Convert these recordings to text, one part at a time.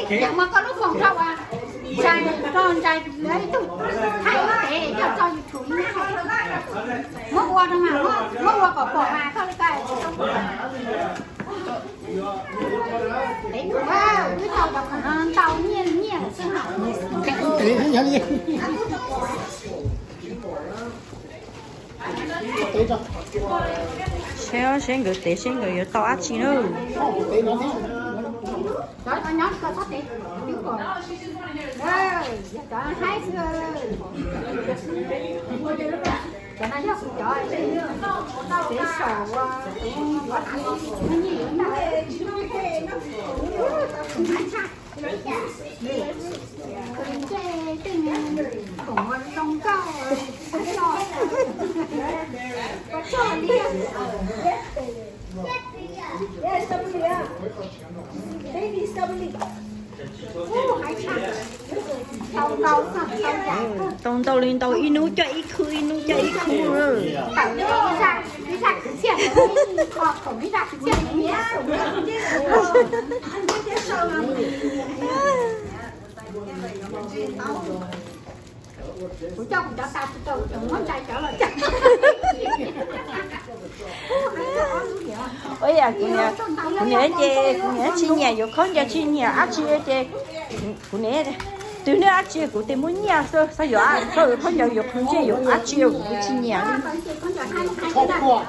Yog mas koj lub foos rau ntshai, rau ntshai lawv ib tug thaij ib tev coj tso YouTube ib nab. Muab ua rau mas, muab ua kom pom mas koj li ko. Tev kuv, twb tau cov khoom no ntau nyiaj nyiaj lawm xwb na. Seb, seb nkawd tev seb nkawd yuav tau dab tsi na. Cov no yog kuv cov tev saum, kuv nyiaj yuav tag. Ntsej tej khoom zoo nkauj, ua tso li. Tau ntau li ntau, ib hnub coj ib khub, ib hnub coj ib khub. Ib zaj kwv txhiaj, kho khoom ib zaj kwv txhiaj. Kuv coj kuv cov tas tsis tau, kuv tseem muab ntshai cov los coj. Ua yam kuv niam ces kuv niam tsis nyiam yuav khaub ncaws, tsis nyiam dab tsi ces kuv niam, twg niaj dab tsi kuv tias muab nyiaj xwb, xyov yuav khaub ncaws, yuav qhov ntsej, yuav dab tsi kuv tsis nyiam li.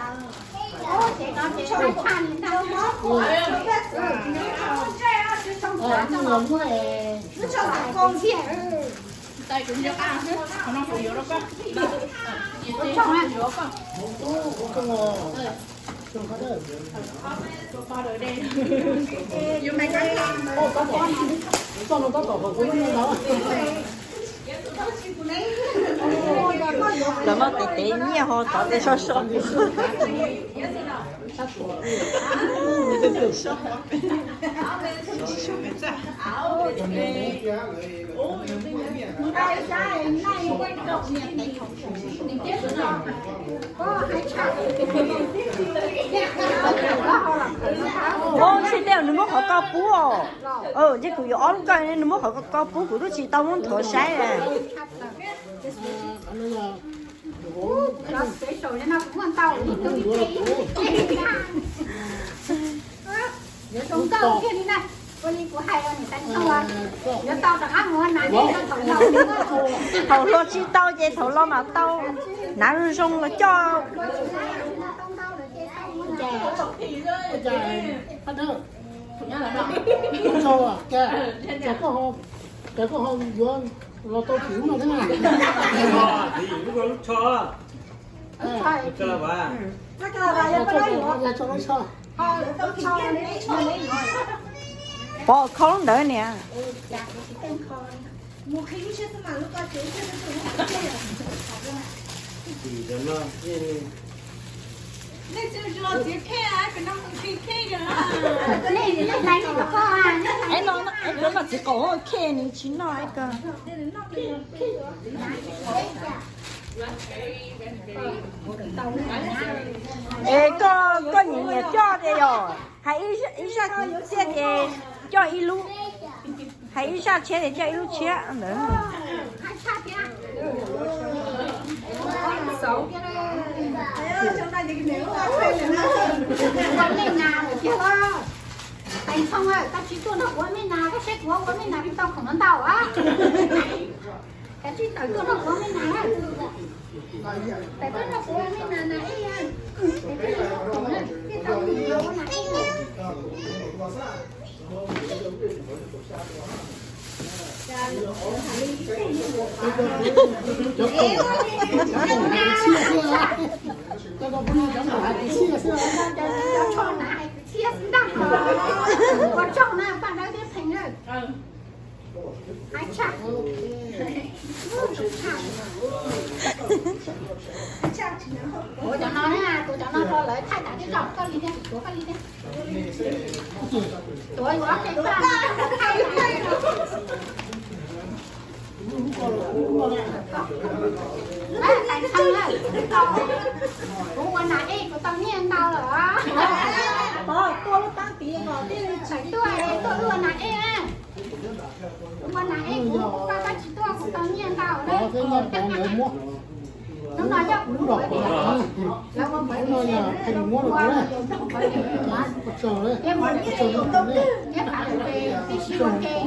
Cov no tes tes nyiaj ho tov tes so so. Ua ntshai tej nws muab qhov ko pub os. Ntshe kuv yuav ob lub ko, nws muab qhov ko pub, kuv twb tsis tau muab nthuav saib. Thaum hluas tsis tau ces thaum los mam tau. Hnav zoo zoo los coj. Ces koj ho yuav los tau tim lub no thiab na. Tim lub ko lub tsho. Pov kho lub ntawd niam. Es koj, koj nyiam nyiam coj tias yog hais ib zaj txiaj ces coj ib lub, hais ib zaj tshiab ces coj ib lub tshiab ntawd. Ua me nas lawm tiag los? Tais Ntxhoo, koj tsis tuaj nrog kuv ua me nas, koj saib kuv ua me nas kuv tau khoom no ntau a. Koj tsis tawm tuaj nrog kuv ua me nas. Tawm tuaj nrog kuv ua me nas na, ej, ej, tau ua nas ej. Cov tsho na hais kwv txhiaj xwb ntag. Ua tsaug na, paj dawb thiab pheej na. Hais tshaj. Kuv cov no na, kuv cov no rau lawv thaij tas thiab, tso koj li thiab, tuav koj li thiab. Tuav yuav ob peb paj. Tais Ntxhoo, kuv ua nas ej kuv tau nyiaj ntau lawm. Pov tuaj lub taab tid kom tij li tshais tuaj, tuaj wb ua nas ej na. Kuv kuv pab tab tsis tuaj kuv tau nyiaj ntau na. Pov thiab Nyab Pov nkawd muab. Hnub no yog kuv, hnub no yog Pheej muab rau kuv na. Ua tsaug, ua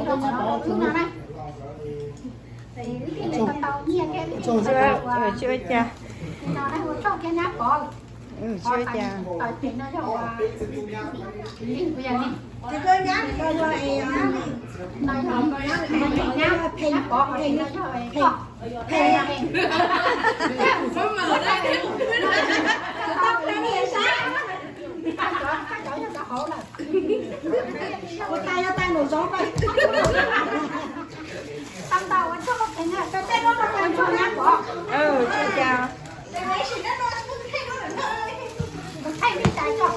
tsaug rau kuv na. Ua tsaug, ua tsaug Nyab Pov, ua tsaug. Tsis ua cas. Tsis ua cas. Ua tas yog tas nraum zoov pab. Tau ntau ua tsaug, ua tsaug Nyab Pov. Tsis ua cas. Thaij li cas tso.